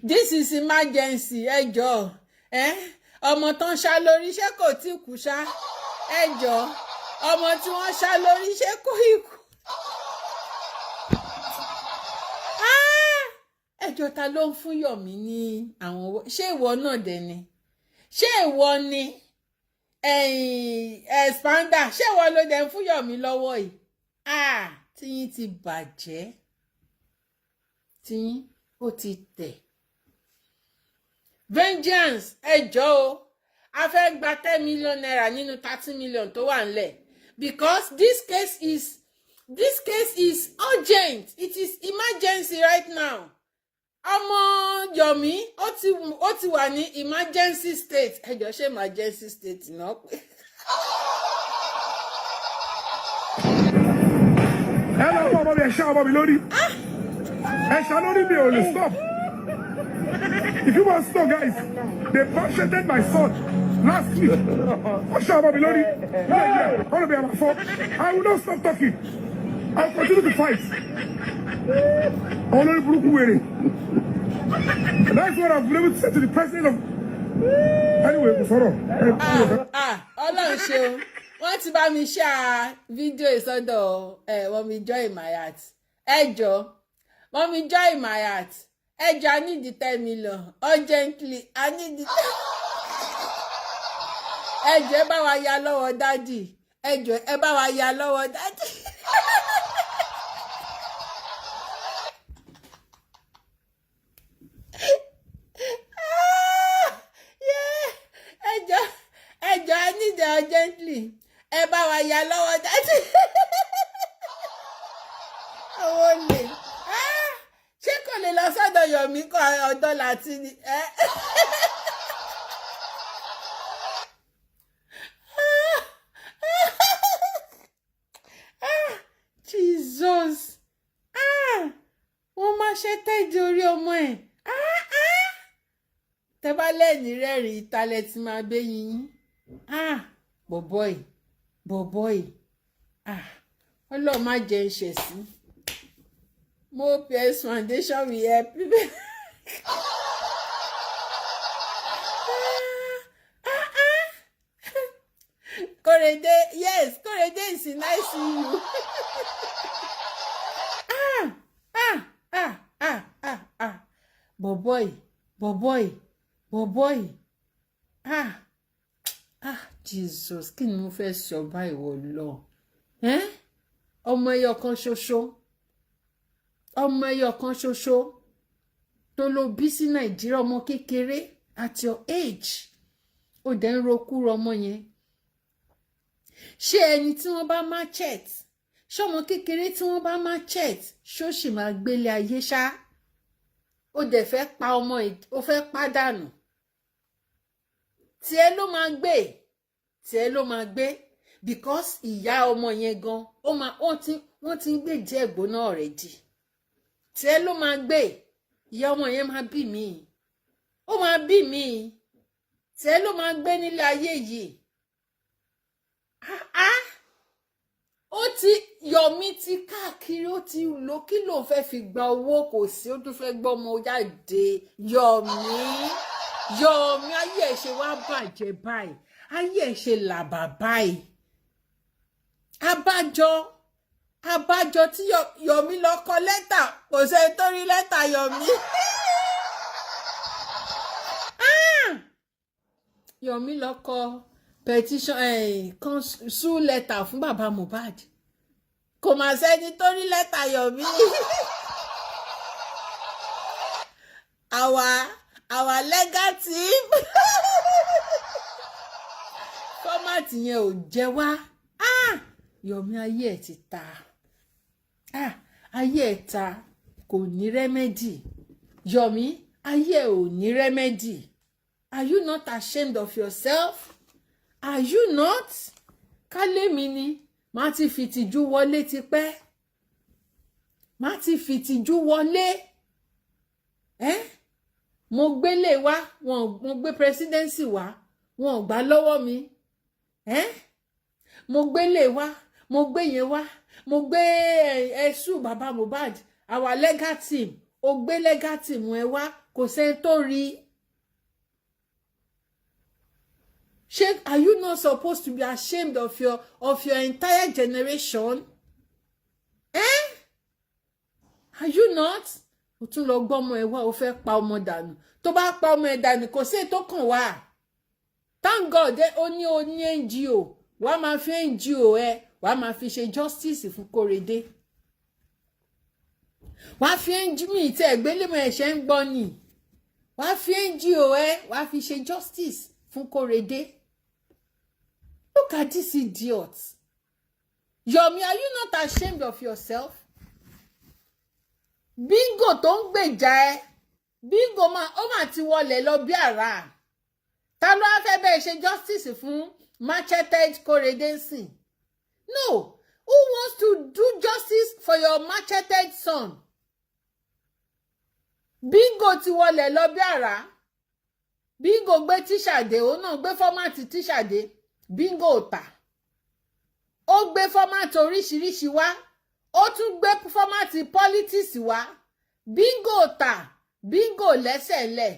This is emergency. Ẹ jọ̀ọ́, ẹ ọmọ tán ṣá lórí, ṣé kò tí kú ṣá? Ẹ jọ̀ọ́, ọmọ tí wọ́n ṣá lórí, ṣé kò ì kú? Ah! Ẹ jọ̀ọ́, ta ló ń fún Yomi ní àwọn owó? Ṣé ìwọ náà dẹ̀ ni? Ṣé ìwọ ni expander? Ṣé ìwọ ló dẹ̀ ń fún Yomi lọ́wọ́ yìí? Ah, tíyín ti bàjẹ́, tíyín ó ti tẹ̀. Vengeance. Ẹ jọ̀ọ́ o, a fẹ́ gba ₦10 million nínú 30 million tó wà nílẹ̀, because this case is urgent. It is emergency right now. Ọmọ Yomi, ó ti wà ní emergency state. Ẹ jọ̀ọ́, ṣé emergency state náà pé? Ẹ lọ fún ọmọ mi, ẹ ṣá ọmọ mi lórí. Ẹ ṣá lórí, mi ò lè stop. If you want to know, guys, they macheted my son last week. Wọ́n ṣá ọmọ mi lórí. Yeah, ọ̀rọ̀ mi àmàfọ́. I will not stop talking. I will continue to fight. Àwọn olórí burúkú wèrè. That's what I've been able to say to the president of. Anyway, kò sọ̀rọ̀. Ah, ah, Ọlọ́run ṣeun, wọ́n ti bá mi ṣá fídíò ìsọdọ̀ ẹ̀. Mummy joy my heart, ẹ jọ̀ọ́, mummy joy my heart, ẹ jọ̀ọ́, I need the 10 million urgently. I need the ten. Ẹ jọ̀ọ́, ẹ bá wa ya lọ́wọ́ daddy. Ẹ jọ̀ọ́, ẹ bá wa ya lọ́wọ́ daddy. Ah, yeah. Ẹ jọ̀ọ́. Gently, ẹ bá wa ya lọ́wọ́ jáde. Àwọn olè. Ah, ṣé kò lè lọ sọ́dọ̀ Yomi kọ́ ọ̀dọ́ láti ni ẹ. Ah, Jesus! Ah, wọ́n máa ṣe tẹ́jú orí ọmọ ẹ̀. Ah, ah. Tẹ́ bá lẹ́ẹ̀ní rẹ́rìn-ín, ìtàlẹ̀ tí máa gbé yín. Ah, bọ̀bọ̀ yìí, bọ̀bọ̀ yìí, ah, Ọlọ́run má jẹ́ ń ṣẹ̀ sí. Mo PS Foundation will help you. Ah, ah. Korede, yes, Korede is in ICU. Ah, ah, ah, ah, ah, ah. Bọ̀bọ̀ yìí, bọ̀bọ̀ yìí, bọ̀bọ̀ yìí. Ah, ah, Jesus, kí ni mo fẹ́ sọ báyìí wọ lọ? Ọmọ ẹyọ kan ṣoṣo, ọmọ ẹyọ kan ṣoṣo tó lọ bí sí Nàìjíríà, ọmọ kékeré at your age, ó dẹ̀ ń rokúrò ọmọ yẹn. Ṣé ẹni tí wọ́n bá machete, ṣé ọmọ kékeré tí wọ́n bá machete, ṣó sì máa gbélé ayé ṣá? Ó dẹ̀ fẹ́ pa ọmọ, ó fẹ́ pàdánù. Tiẹ̀ ló máa gbé, tiẹ̀ ló máa gbé, because ìyá ọmọ yẹn gan, ó máa wọ́n ti ń gbé díẹ̀ gbóná already. Tiẹ̀ ló máa gbé. Ìyá ọmọ yẹn máa bí mi, ó máa bí mi. Tiẹ̀ ló máa gbé nílé ayé yìí. Ah ah, ó ti Yọ̀mí ti káàkiri, ó ti lò. Kí ló fẹ́ fi gba owó? Kò sí. Ó tún fẹ́ gbọ́mọ jáde. Yọ̀mí, Yọ̀mí, ayé ẹ̀ ṣe wá bàjẹ́ báyìí, ayé ẹ̀ ṣe làbà báyìí. Abájọ, abájọ tí Yọ̀mí lọ kọ lẹ́tà, kò sẹ́ni tó rí lẹ́tà Yọ̀mí. Ah! Yọ̀mí lọ kọ petition, kan sue letter fún bàbá Mohbad, kò mà sẹ́ni tó rí lẹ́tà Yọ̀mí. Our legal team, format yẹn ò jẹ́ wá. Ah! Yọ̀mí, ayé ẹ̀ ti ta. Ah! Ayé ẹ̀ ta, kò ní remedy. Yọ̀mí, ayé ẹ̀ ò ní remedy. Are you not ashamed of yourself? Are you not? Kálẹ́mi ni, má ti fìtìjú wọlé tipẹ́, má ti fìtìjú wọlé. Ẹ́ mo gbélé wá wọn, mo gbé presidency wá, wọn ò gbà lọ́wọ́ mi. Ẹ́ mo gbélé wá, mo gbé yẹn wá, mo gbé ẹ̀sùn bàbá Mohbad, our legal team, ó gbé legal team ẹ wá, kò sẹ́ni tó rí. Ṣé are you not supposed to be ashamed of your entire generation? Eh? Are you not? O tún lọ gbọ́mọ ẹ wá, o fẹ́ pa ọmọ dànù. Tó bá pa ọmọ ẹ dànù, kò sí ètò kan wá. Thank God ó ní NGO. Wàá máa fi NGO ẹ, wàá máa fi ṣe justice fún Kórèdé. Wàá fi NGO mi tẹ ẹgbẹ́lẹ́mọ̀ ẹ̀ṣẹ̀ ń gbọ́ ni. Wàá fi NGO ẹ, wàá fi ṣe justice fún Kórèdé. Look at this idiot. Yomi, are you not ashamed of yourself? Bingo tó ń gbèjà ẹ, Bingo máa ó mà ti wọlé lọ bí àrà. Ta ló wá fẹ́ bẹ́ẹ̀ ṣe justice fún macheted Kórèdé sìn? No, who wants to do justice for your macheted son? Bingo ti wọlé lọ bí àrà. Bingo gbé tíṣà dé, òun náà gbé format tíṣà dé. Bingo tà. Ó gbé format oríṣiríṣi wá, ó tún gbé format politics wá. Bingo tà, bingo lẹ́sẹ̀ lẹ̀.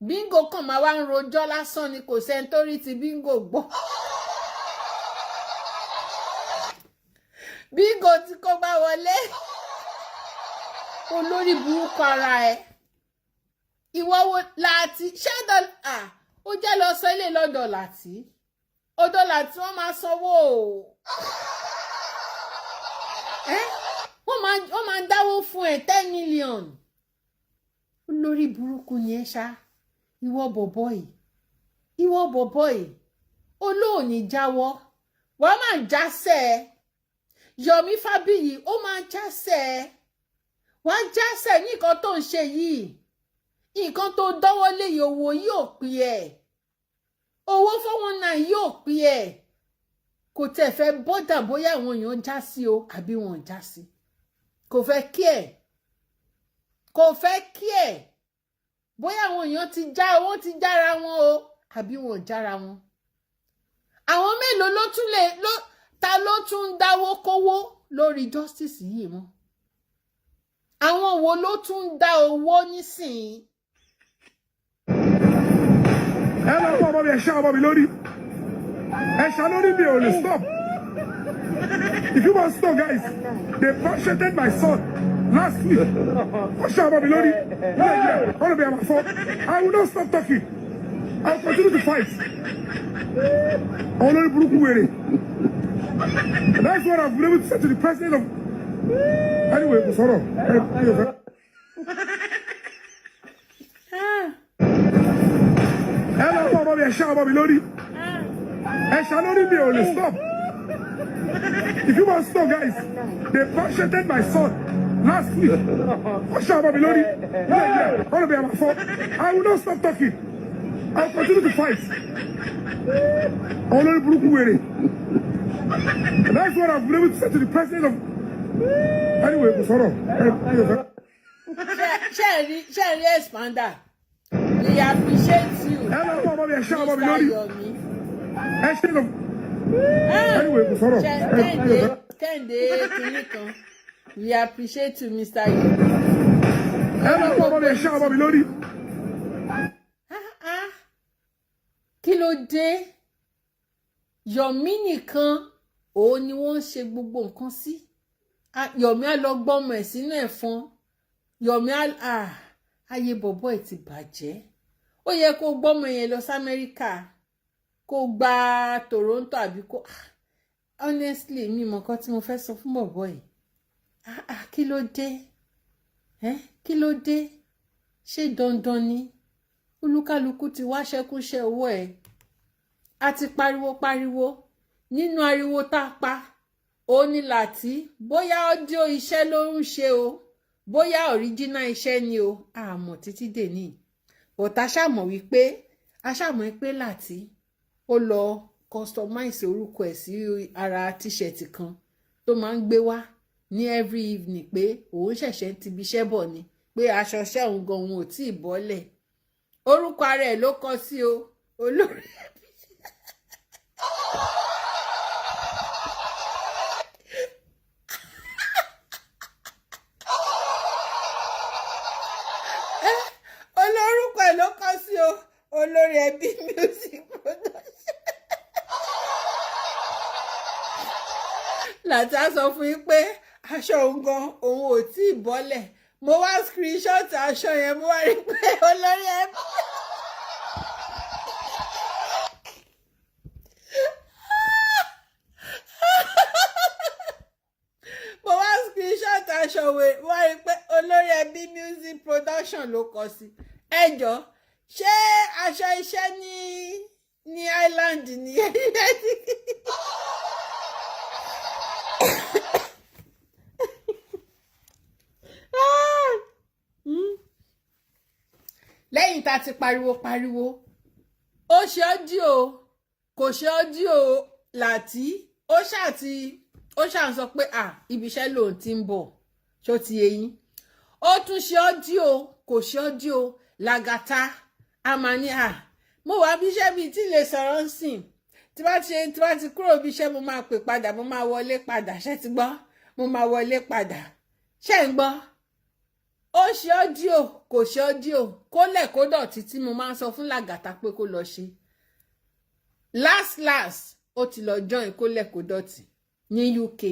Bingo kàn máa wá ń rojọ́ lásán ni, kò sẹ́ni tó rí ti bingo gbọ́. Bingo tí kò bá wọlé, olórí burúkú ara ẹ. Ìwọ wo láti ṣé ó jẹ́ lọ sọ ilé lọ́dọ̀ láti ọ̀dọ̀ láti wọ́n máa sanwó o. Wọ́n máa dáwó fún ẹ 10 million. Olórí burúkú ni ẹ ṣá. Ìwọ bọ̀bọ̀ yìí, ìwọ bọ̀bọ̀ yìí, Olóòní jáwọ́, wàá máa jásẹ̀ ẹ́. Yomi Fabiyi, ó máa jásẹ̀ ẹ́, wàá jásẹ̀ ní nǹkan tó ń ṣe yìí. Nǹkan tó dọ́wọ́ lé yìí, owó yóò pè ẹ́, owó 419 yóò pè ẹ́. Kò tẹ̀ fẹ́ bother bóyá àwọn èèyàn já sí o àbí wọn ò já sí. Kò fẹ́ kí ẹ̀, kò fẹ́ kí ẹ̀ bóyá àwọn èèyàn ti já, wọ́n ti jára wọn o àbí wọn ò jára wọn. Àwọn mélòó ló tún lè ló ta ló tún ń dáwó kówó lórí justice yìí mọ́? Àwọn wo ló tún ń dá owó nísìnyí? Ẹ lọ fún ọmọ mi, ẹ ṣá ọmọ mi lórí, ẹ ṣá lórí. Mi ò lè stop. If you must know, guys, they frustrated my son last week. Wọ́n ṣá ọmọ mi lórí ní Nàìjíríà. Wọ́n lè bí àmà fọ́. I will not stop talking. I will continue to fight. Àwọn olórí burúkú wèrè. That's what I've been able to say to the president of, anyway, kò sọ̀rọ̀ ẹ mi ò fẹ́. Ah, Ẹ lọ fún ọmọ mi, ẹ ṣá ọmọ mi lórí, ẹ ṣá lórí. Mi ò lè stop. If you must know, guys, they frustrated my son last week. Wọ́n ṣá ọmọ mi lórí ní Nàìjíríà. Wọ́n lè bí àmà fọ́. I will not stop talking. I will continue to fight. Àwọn olórí burúkú wèrè. That's what I've been able to say to the president of, anyway, kò sọ̀rọ̀ ẹ mi ò fẹ́. Ṣe ẹ rí expander? We appreciate you. Ẹ lọ fún ọmọ mi, ẹ ṣá ọmọ mi Mr. lórí. Yomi. Ẹ ṣe lọ. Anyway, kò sọ̀rọ̀ Ṣe ẹ mi ò Kẹ́hìndé fẹ́. Kẹ́hìndé kìíní kan, we appreciate you, Mr. Yomi. Ẹ lọ fún ọmọ mi, ẹ ṣá ọmọ mi lórí. Ah, ah. Kí ló dé? Yomi nìkan òun ni wọ́n ń ṣe gbogbo nǹkan sí. Ah, Yomi á lọ gbọ́mọ ẹ̀ sínú ẹ̀fọn. Yomi á, ah, ayé bọ̀bọ̀ ẹ̀ ti bàjẹ́. Ó yẹ kó gbọ́mọ yẹn lọ sí Amẹ́ríkà, kó gba Toronto àbí kó, ah, honestly, mi mọ̀ nǹkan tí mo fẹ́ sọ fún bọ̀bọ̀ yìí. Ah, ah, kí ló dé? Eh? Kí ló dé? Ṣé dandan ni? Olúkálukú ti wá ṣẹ́kúṣẹ́ owó ẹ̀. A ti pariwo pariwo. Nínú ariwo tá a pa, ó ní láti bóyá audio iṣẹ́ ló ń ṣe o, bóyá original iṣẹ́ ni o, àmọ́ títí dèní, but a ṣàmọ̀ wípé, a ṣàmọ̀ pé láti ó lọ customize orúkọ ẹ̀ sí ara T-shirt kan tó máa ń gbé wá ní every evening, pé òun ṣẹ̀ṣẹ̀ ń tibi iṣẹ́ bọ̀ ni, pé aṣọ iṣẹ́ òun gan òun ò tí ì bọ́lẹ̀. Orúkọ ara ẹ̀ ló kọ sí o, olórí ẹbí. Olórúkọ ẹ̀ ló kọ sí o, olórí ẹbí music production. Láti á sọ fún yín pé aṣọ òun gan òun ò tí ì bọ́lẹ̀. Mo wá screenshot aṣọ yẹn, mo wá rí i pé olórí ẹbí. Mo wá screenshot aṣọ wé, wá rí i pé olórí ẹbí music production ló kọ sí. Ẹ jọ, ṣé aṣọ iṣẹ́ ní Island ní? Lẹ́yìn tá a ti pariwo pariwo, ó ṣe audio, kò ṣe audio, láti ó ṣáà ti ó ṣáà ń sọ pé à ibi iṣẹ́ lòun ti ń bọ̀. Ṣó ti yé yín? Ó tún ṣe audio, kò ṣe audio, Làgàtà a máa ní, à mo wà bí iṣẹ́ bíi tí lè sọ̀rọ̀ ń sìn, tí bá ti kúrò bí iṣẹ́, mo máa pè padà, mo máa wọlé padà. Ṣé ti gbọ́? Mo máa wọlé padà. Ṣé ń gbọ́? Ó ṣe audio, kò ṣe audio, kólẹ̀ kó dọ̀tí tí mo máa ń sọ fún Làgàtà pé kó lọ ṣe. Last last, ó ti lọ join kólẹ̀ kó dọ̀tí ní UK.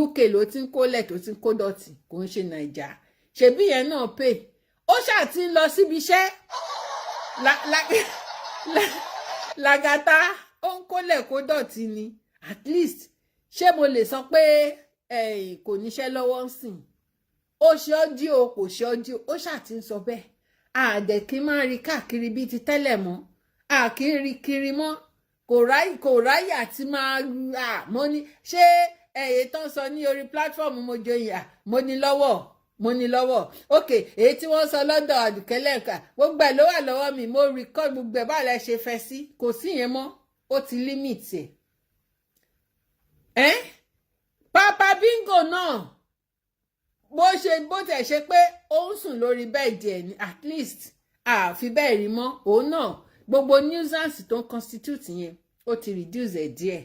UK ló ti ń kólẹ̀ tó ti ń kó dọ̀tí, kò ń ṣe Nàìjà. Ṣebí yẹn náà pè, ó ṣáà ti ń lọ síbi iṣẹ́. Làgàtà ó ń kólẹ̀ kó dọ̀tí ni. At least, ṣé mo lè sọ pé kò níṣẹ́ lọ́wọ́ ń sìn? Ó ṣe audio, kò ṣe audio, ó ṣáà ti ń sọ bẹ́ẹ̀. Àdẹ̀ kí n máa rí káàkiri bíi ti tẹ́lẹ̀ mọ́, a kì í rí kiri mọ́. Kò Kò ráyè, kò ráyè àti máa à. Mo ní ṣé ẹ̀yẹ tán sọ ní orí platform mo joyè à, mo ní lọ́wọ́, mo ní lọ́wọ́. Ok, èyí tí wọ́n sọ lọ́dọ̀ àdùkẹ́lẹ́ǹkà, gbogbo ẹ̀ ló wà lọ́wọ́ mi. Mo record gbogbo ẹ̀. Báwo lẹ ṣe fẹ́ sí? Kò sí yẹn mọ́, ó ti limit ẹ̀ ẹ́. Papa Bingo náà, bó ṣe bó tẹ̀ ṣe pé ó ń sùn lórí bed ẹ̀ ní, at least àfi bẹ́ẹ̀ rí mọ́. Òun náà, gbogbo nuisance tó ń constitute yẹn, ó ti reduce ẹ̀ díẹ̀.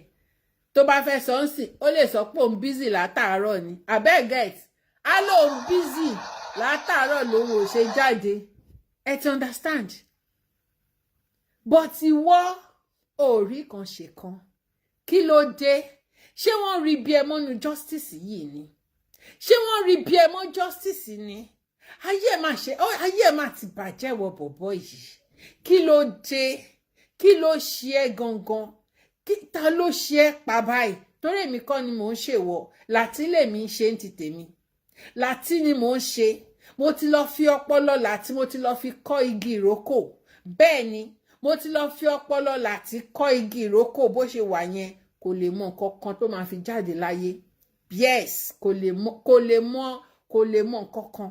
Tó bá fẹ́ sọ ń sìn, ó lè sọ pé òun busy látàárọ̀ ni, abeg get. Á lóun busy látàárọ̀ lòun ò ṣe jáde. Ẹ ti understand? But ìwọ ò rí kan ṣe kan. Kí ló dé? Ṣé wọ́n rí bí ẹ mọ́nu justice yìí ni? Ṣé wọ́n rí bí ẹ mọ́ justice ni? Ayé ẹ̀ máa ṣe, ayé ẹ̀ máa ti bàjẹ́. Wọ bọ̀bọ̀ yìí, kí ló dé? Kí ló ṣe ẹ́ gangan? Kí ta ló ṣe ẹ́ pa báyìí? Torí èmi kọ́ ni mò ń ṣèwọ láti lèmi ń ṣe ń ti tèmi láti ni mò ń ṣe. Mo ti lọ fi ọpọlọ láti, mo ti lọ fi kọ́ igi ìrókò. Bẹ́ẹ̀ ni, mo ti lọ fi ọpọlọ láti kọ́ igi ìrókò. Bó ṣe wà yẹn, kò lè mọ nǹkan kan tó máa fi jáde láyé. Yes, kò lè mọ, kò lè mọ, kò lè mọ nǹkan kan.